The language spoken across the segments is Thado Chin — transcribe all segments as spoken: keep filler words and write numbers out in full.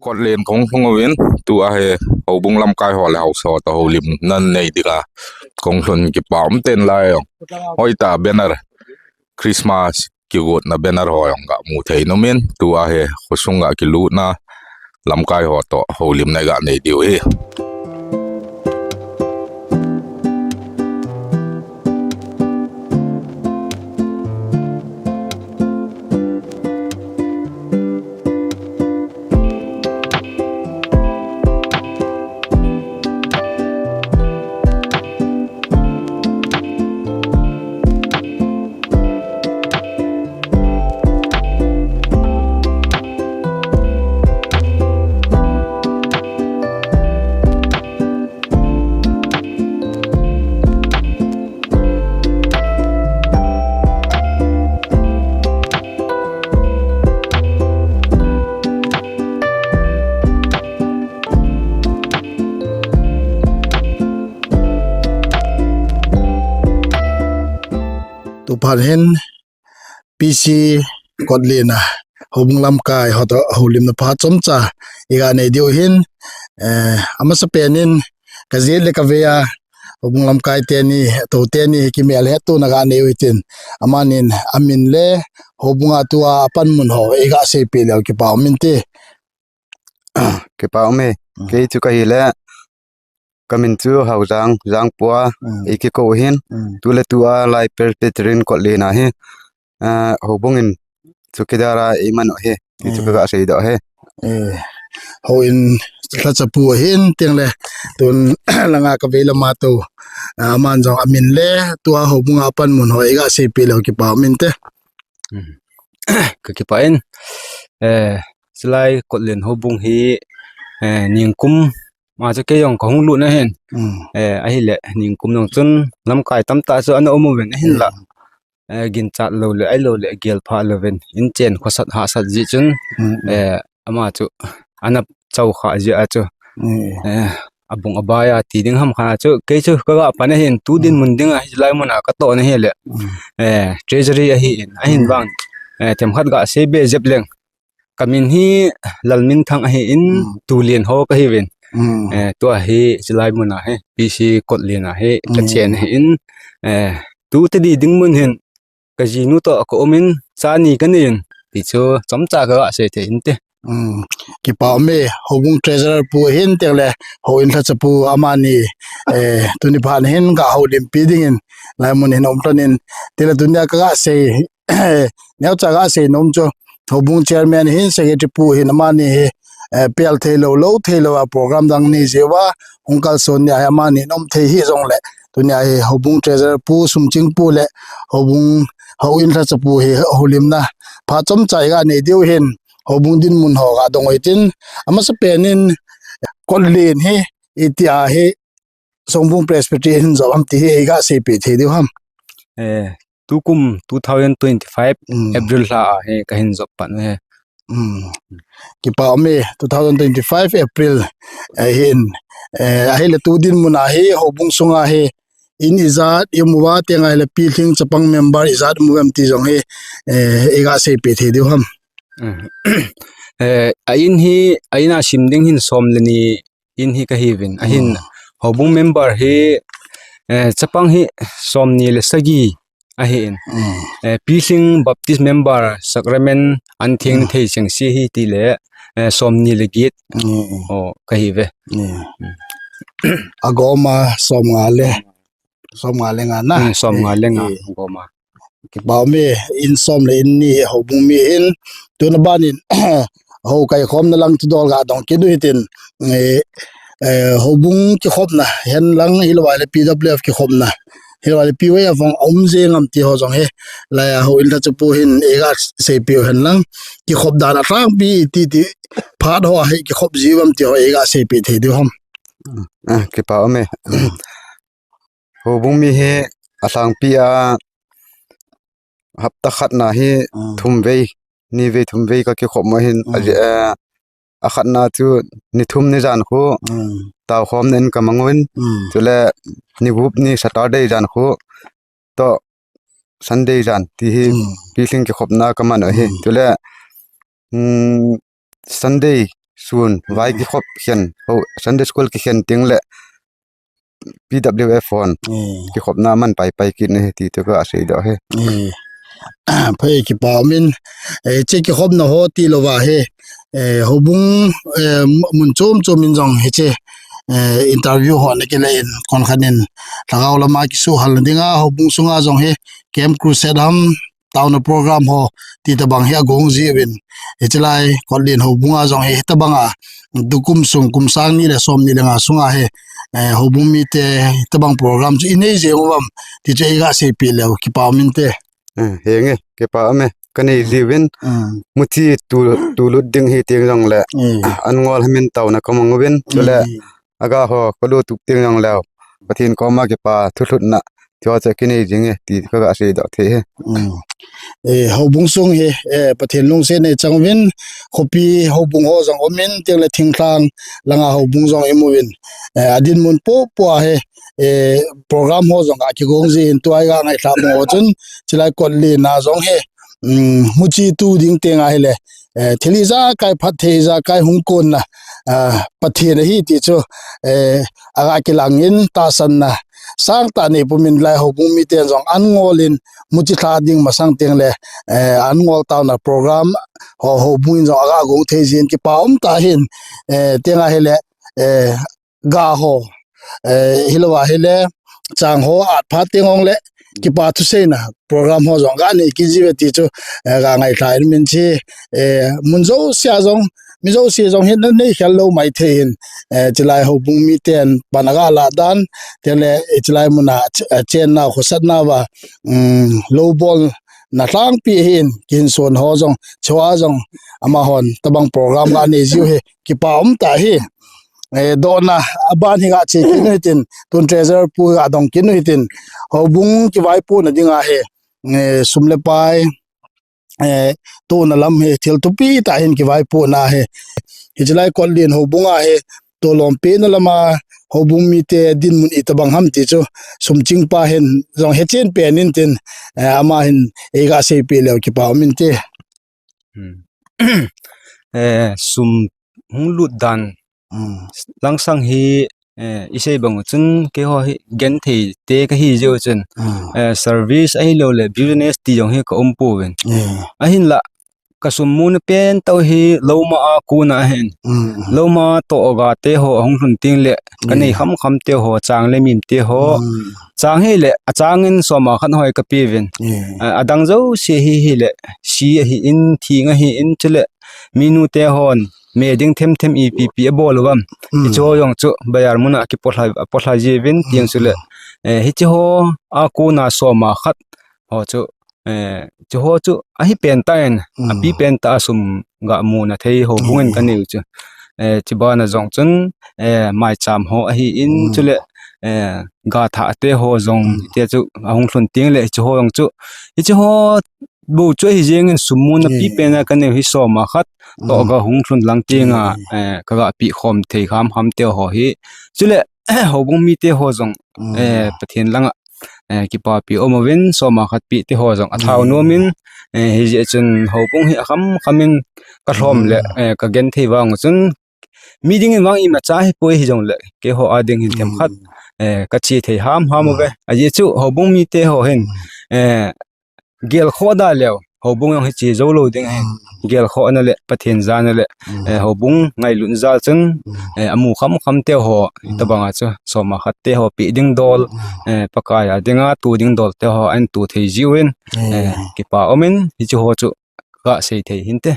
Kotlen kong lhung uvin, tua hi houbung lamkai ho le haosa ho toh houlimna nei dinga kong lhun, kipa um tah in lai jong. Hoitah banner, Christmas kigotna banner ho jong ga mu thei nom in, tua hi khosung ga kilutna lamkai ho toh houlimna ga nei diu ahi. Tuphat hin P C Kotlen a houbung lamkai ho toh houlimna phat chomcha iga nei diu hin, eh, amasapen in kajet le kavei a houbung lamkai teni, tou teni kimelhetona ga nei u hitin, amanin amin le houbung a tua apanmun ho iga seipeh leu kipa um inte. Kipa um e. Mm. Kei chu kahile, kamin chu Haojang, Jangpua, mm, eikikou hin. Mm. Tule tua lai Presbyterian Kotlen a hi, ah, houbung in chowkidar a eiman u hi. Ti chu, mm, kaga seidoh hi. Eh, houin lhachapu ahin, tengle tun langa kavei lama tou, ah, aman jong amin le tua houbung a apanmun ho iga seipeh leu kipa um inte. Mm. Kakipah in, eh, chulai Kotlen houbung hi, eh, ningkum ma chu kei jong kahung lut na hin. Mm. Eh, ahile ningkum jong chun lamkai tamtah chu ana um uvin ahinla. Mm. Eh, ginchat lou le, ahilou le, gelphah louvin, inchen khosat hahsat jeh chun, mm, mm, eh, ama chu ana chou kha jeh a chu. Mm. Eh, abung abai a ti ding ham khat a chu, kei chu kaga pan ahin, tu, mm, dinmun dinga hiche lai muna katohna hile, mm, eh, treasury ahin, ahin, mm, vang, eh, themkhat ga seibe jep leng. Kamin hi Lalminthang ahin, mm, Tulen ho kahiuvin. Mm. Eh, tua hi, hiche lai muna hi, P C Kotlen a hi, mm, kachen ahin, eh, tu tadi ding mun hin, kajinu toh kaumin, cha ni kanei in, ti chu chomcha kaga sei thei inte. Mm. Kipa um e, houbung treasurer pu ahin tengle, houin lhachapu amani, eh, tuni phat hin ga houlimpi dingin, lai mun hin um lhon in, tile tunia kaga sei, neocha ga sei nom chu, houbung chairman hin, secretary pu hin, amani hi, eh, pel thei lou, lou thei lou a program dang nei jeh uva, hung kalson nia hi amani nom thei hijongle, tunia hi houbung treasurer pu Sumching pu le houbung houin lhachapu hi houlimna phat chomcha iga nei diu hin, houbung dinmun ho ga dong u hitin, amasapen in Kotlen hi itia hi Songbung Presbytery hin jop ham ti hi iga seipeh thei diu ham. Eh, tukum two thousand twenty-five, mm, April lha a hi kahin jop pan u hi. Mm. Kipa um e, two thousand twenty-five April, eh, hin, eh, ahile tu dinmun a hi, houbung sunga hi, in ijat i um uva, tengle pilhing chapang member ijat um uvem ti jong hi, eh, iga seipeh thei diu ham. Mm. Eh, a in hi, a in a sim ding hin som le ni in hi kahiuvin. Ahin, mm, houbung member hi, eh, chapang hi som ni le sagi ahin. Mm. Eh, pilhing Baptist member, sacrament an theng, mm, thei chengse hi tile, eh, som ni le get. Mm, mm. O, kahiuve. Mm. Mm. Agoma som nga le, som nga le nga na. Mm, som nga le nga. Eh, eh. Agoma. Kipa um e, in som le in ni houbung mi hin, tuna ban in, hou kaikhomna lang thudol ga dong kit u hitin, eh, eh, houbung kikhopna hen lang hilou le P W F kikhopna, hilou le P Y F vang um jeng am ti ho jong hi, lai a houin lhachapu hin iga seipeh u hen lang, kikhop dan a tangpi ti ti phat ho hi kikhop jiu am ti ho iga seipeh thei diu ham. Ah, kipa um e. Houbung mi hi alhangpi a hapta khatna hi, mm, thum vei, ni vei thum vei kakikhop mo hin, mm, aji, eh, akhatna chu ni thum ni jan khu, mm, taokhomna in kamang uvin, mm, chule ni gup ni Saturday jan khu toh Sunday jan ti hi, mm, pilhing kikhopna kaman u hi. Mm. Chule, mm, Sunday, sun, vai kikhop khen, ho, Sunday school kikhen teng le P W F hon kikhopna man paipai kit na hi ti tu ka sei doh hi. Phai kipa min, eh, che kikhopna ho ti lova hi, eh, houbung, eh, mun chom chom in jong hi che, eh, interview ho na kile in kon khan in lhagao lama kisuhal dinga houbung sunga jong hi Camp Crusade ham, taona program ho ti tabang hi agong jiuvin. Hiche lai Kotlen houbung a jong hi, hitabang a tukum sung kum sang ni le som ni le nga sunga hi, eh, houbung mite hitabang program chu inei jeng uvam ti chu eiga seipeh leu kipa um inte. Eh, henge, kipa um e. Kanei jiuvin. Muchi tu, tu lut ding hi teng jong le. An ngol hamin taona kamang uvin. Chule aga ho kalu tup teng jong leu. Pathen koma kipa thulhutna. Tiho cha kinei jing e, ti kaga sei doh thei hi. Eh, houbung sung hi, eh, Pathen lungset nei chang uvin, khopi houbung ho jong um in, teng le thinglhang langa houbung jong i mu uvin. Eh, adinmun popo a hi, eh, program ho jong akigong jin, tua iga ngaithah mo chun, chilai Kotlen a jong hi, um, muchi tu ding teng ahile, eh, thil ijakai phatthei ijakai hung konna, ah, Pathen ahi ti chu, eh, aga kilang in tahsanna sangtah nei pumin lai houbung miten jong an ngol in muchi lha ding masang teng le, eh, an ngol taona program ho, houbung in jong aga gong thei jin kipa um tah hin, eh, teng ahile, eh, ga ho, eh, hilou ahile chang ho at phat teng ong le kipa thuseina program ho jong ga nei kit jiuve ti chu, eh, ga ngaithah in min chi, eh, mun jousea jong, mi jouse jong hin anei khel lou maithei hin, eh, chilai houbung miten pan aga lah dan, teng le, eh, chilai muna ch-, eh, chenna khosatna uva, um, lou bolna lhangpi hin, kihin son ho jong, chua jong, amahon tabang program ga nei jiu hi kipa um tah hi. Eh, dohna aban hi ga che kit u hitin, tun treasurer pu ga dong kit u hitin, houbung kivaipohna dinga hi, eh, sum le pai, eh, tohna lam hi thil thupi tah hin kivaipohna hi. Hiche lai Kotlen houbung a hi, tolom pehna lama houbung mite dinmun itabang ham ti chu, sum chingpa hin jong hechen pen intin, eh, ama hin eiga seipeh leu kipa um inte. Hmm. Eh, sum hung lut dan langsang hi, eh, isei bang u chun keiho hi genthei te kahi jeh u chun, eh, service ahilou le business ti jong hi ka um pouvin. Ahinlah, ka sum muna pentah u hi louma a kona ahin. Louma toh ga te ho ahung lhun teng le, kanei kham kham te ho, chang le mim te ho. Chang hile, achang in soma khat ho hi kapeuvin. A, adang jouse hi, hile, si ahin, thing ahin, chule, minu te hon, me ding them them ipi pi abol uvam. Hiche ho jong chu, bazar muna kipolha, apolha jiuvin, teng chule, eh, hiche ho a kona soma khat ho chu, eh, hiche ho chu ahi pentah in, api pentah a sum ga muna thei houbung in kanei u chu. Eh, chubana jong chun, eh, maicham ho ahin, chule, eh, ga thah te ho jong, te chu ahung lhun teng le, hiche ho jong chu, hiche ho bou chu ahi jeng in sum muna pi pena kanei u hi soma khat toh ga hung lhun lang tenga, eh, kaga peh khom thei ham ham te ho hi. Chule, houbung mite ho jong, eh, Pathen langa, eh, kipapi um uvin, soma khat peh te ho jong athao nom in, eh, hijeh chun houbung hi akham kham in kalhom le, eh, kagenthei vang u chun, mi dingin vang imacha hipoi hijongle, keiho a ding hin themkhat, eh, kache thei ham ham uve. Ajeh chu houbung mite ho hin, eh, gelkhoh da leu, houbung jong hi che jou lou ding ahin. Gelkhohna le, Pathen jana le, eh, houbung ngailutna jal chun, eh, amu kham kham te ho, tabanga chu, soma khat te ho peh ding dol, eh, Pakai a dinga tu ding dol te ho, ahin tu thei jiuvin, eh, kipa umin, hiche ho chu, kasei thei hinte.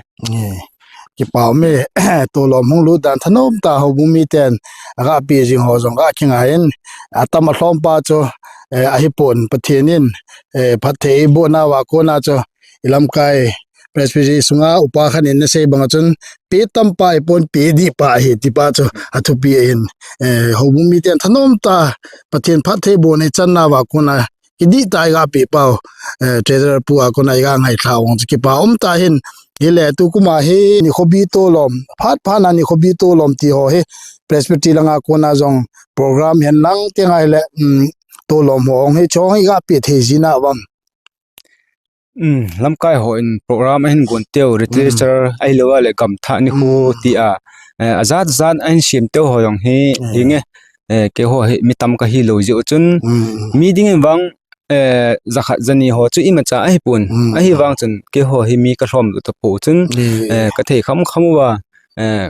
Kipa ume, tolom hung lut dan thanom tah houbung miten, aga peh jing ho jong aga kingai in, atam alhompa chu, eh, ahipon Pathen in, eh, phatthei eibohnauva kona chu, ilamkai Presbytery sunga upa khat in nasei banga chun, peh tampa ahipon peh dihpa ahi tipa chu athupi ahin, eh, houbung miten thanom tah Pathen phatthei bohna ichannauva kona, kidih tah a iga peh pau, eh, treasurer pu a kona iga ngaithah u chu kipa um tah hin, hile tukum a hi nikhobi tolom, phat phat na nikhobi tolom ti ho hi, Presbytery langa kona jong program hen lang tenga hile, um, tolom ho hung hi chong iga peh thei jinauvam. Um, lamkai hon program ahin gon teu, literature ahilou le gamthah nikho tia, eh, ajat jat a hin sem teu ho jong hi, mm, hinge, eh, keiho hi mi tam kahi lou jeh u chun, mm, mi dingin vang, eh, jakhat jani ho chu imacha ahipon. Mm. Ahivang chun keiho hi mi kalhom lou tapou chun, mm, eh, kathei kham kham uva, eh,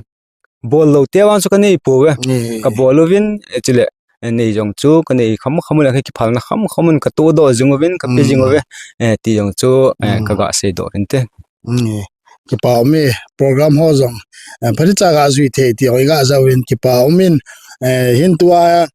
bol lou te vang chu kanei pouve. Mm. Kabol uvin, eh, chule, eh, nei jong chu kanei kham kham ule, kakiphalna kham kham un katoh doh jing uvin, kape jing, mm, uve, eh, ti jong chu, eh, mm, kaga seidoh uvin te. Mm. Kipa ume, program ho jong, eh, phatechan ga jui thei ti ho iga jauvin kipa umin, eh, hin tua,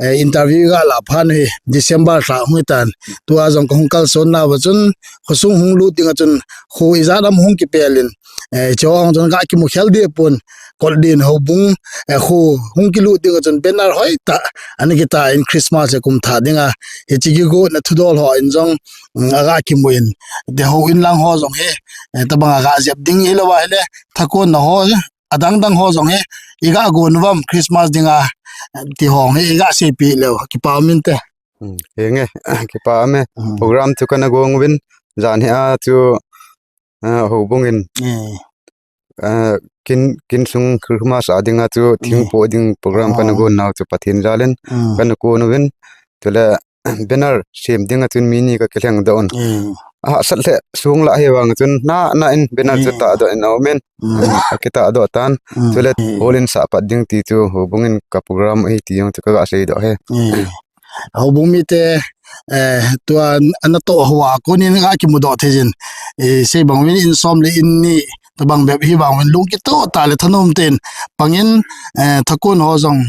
eh, interview iga lah phat hi December lha hung hitan, tua jong kahung kalson nauva chun, khosung hung lut ding a chun, kho ijat ham hung kipel in, eh, hiche ho jong chun ga kimu khel deh pon, Kotlen houbung, eh, kho hung kilut ding a chun banner hoitah ana kitan Christmas le kum thah dinga, hiche kigotna thudol ho in jong, mm, aga kimu in, te houin lang ho jong hi, eh, tobang aga jep ding hilou ahile, thakonna ho, adang dang ho jong hi, iga gon uvam Christmas dinga, eh, ti ho hi iga seipeh leu, kipa umin te. Hmm, henge, kipa ume. Hmm. Program chu kana gong uvin, jan hi a chu, ah, houbung in, hmm, ah, kin, kin sung Christmas a dinga chu, hmm, thingpoh ding program kana, oh, gon nau chu Pathen jalin, hmm, kana kon uvin. Chule banner sem dinga chun mi ni kakilheng doh un. Hmm. Ahahsat lheh sung lah hivang chun na, na in banner chu, hmm, tahdoh in aumin. Hmm. Akitahdoh tan. Hmm. Chule, hmm, hall in sah pat ding ti chu houbung in ka program ahi ti jong chu kaga seidoh e. Hmm. Houbung mite, eh, tua ana toh hoa konin ga kimudoh thei jin. Eh, sei bang uvin in som le in ni tobang bep hivang uvin lung kitoh tah le thanom ten pangin, eh, thakon ho jong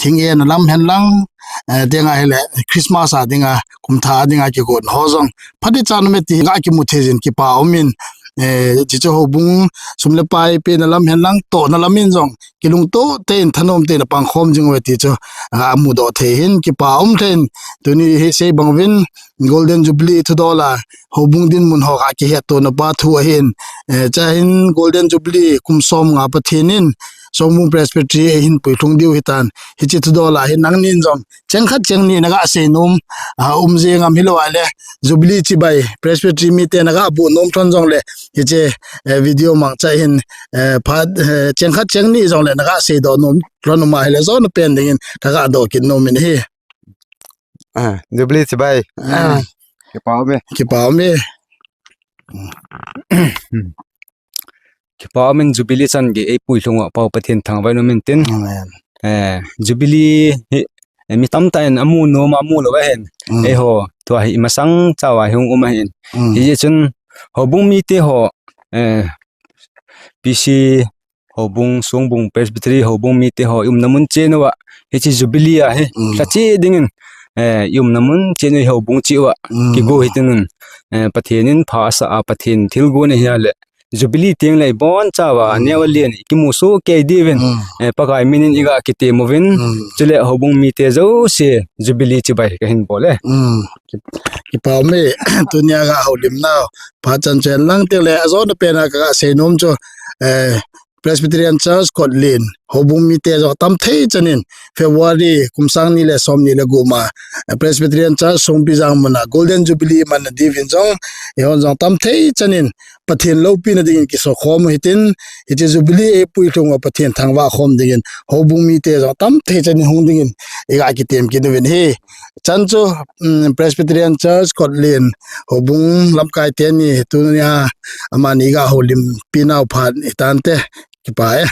thing en lam hen lang, eh, dinga hile Christmas a dinga, kum thah a dinga kigon ho jong phatechan ume ti ga kimu thei jin kipa umin, eh, hiche chu houbung sum le pai pena lam hen lang, tohna lam in jong kilungtoh tah in thanom tah in apang khom jing uve ti chu, ah, amudoh thei hin kipa um thei in, tuni hi sei bang uvin Golden Jubilee thudol a houbung dinmun ho ga kihettohna pa thu ahin, eh, chuin Golden Jubilee kum som nga Pathen in Songbung Presbytery ahin puilhung diu hitan, hiche thudol a hin nangnin jong cheng khat cheng ni naga seinom, ah, um jeng am hilou ahile, Jubilee chibai Presbytery mite naga buh nom thon jongle, hiche, eh, video mangcha hin, eh, phat, eh, cheng khat cheng ni jongle naga seidoh nom thon um ahile, jona pen dingin kaga doh kit nom in ahi. Ah, Jubilee chibai. Ah. Kipa ume. Kipa ume. Kipa umin Jubilee chan gei eipuilhung uva Pa Pathen thangvah in um intin. Amen. Eh, Jubilee hi, eh, mi tamtah in amu nom, amu lou ahin. Mm. Eiho, tua hi imasang chauva hi hung um ahin. Mm. Hijeh chun, houbung mite ho, eh, P C houbung, Songbung Presbytery houbung mite ho, i umna mun cheh uva, hiche Jubilee a hi, mm, lhache dingin, eh, i umna mun cheh u houbung cheh uva, mm, kigo hitin, eh, Pathen in pha asah a, Pathen thilgon ahi a le, Jubilee teng le ibonchauva, mm, neo alen, i kimu soh kei diuvin, mm, eh, Pakai min in iga kitem uvin, mm, chule houbung mite jouse, Jubilee chibai kahin bol e. Mm. Ki-, kipa ume, tunia ga houlim nau phat chan chen lang teng le, ajona pena kaga seinom chu, eh, Presbyterian Church Kotlen houbung mite jong tam thei chan in February kum sang ni le som ni le gup ma, eh, Presbyterian Church Songpijang muna Golden Jubilee manna diuvin jong, eihon jong tam thei chan in Pathen loupina dingin kiso khom u hitin, hiche Jubilee eipuilhung uva Pathen thangvah khom dingin houbung mite jong tam thei chan in hung dingin iga kitem kit uvin ahi. Chan chu, um, Presbyterian Church Kotlen houbung lamkai teni tunia amani ga houlimpi nau phat hitante, kipa e.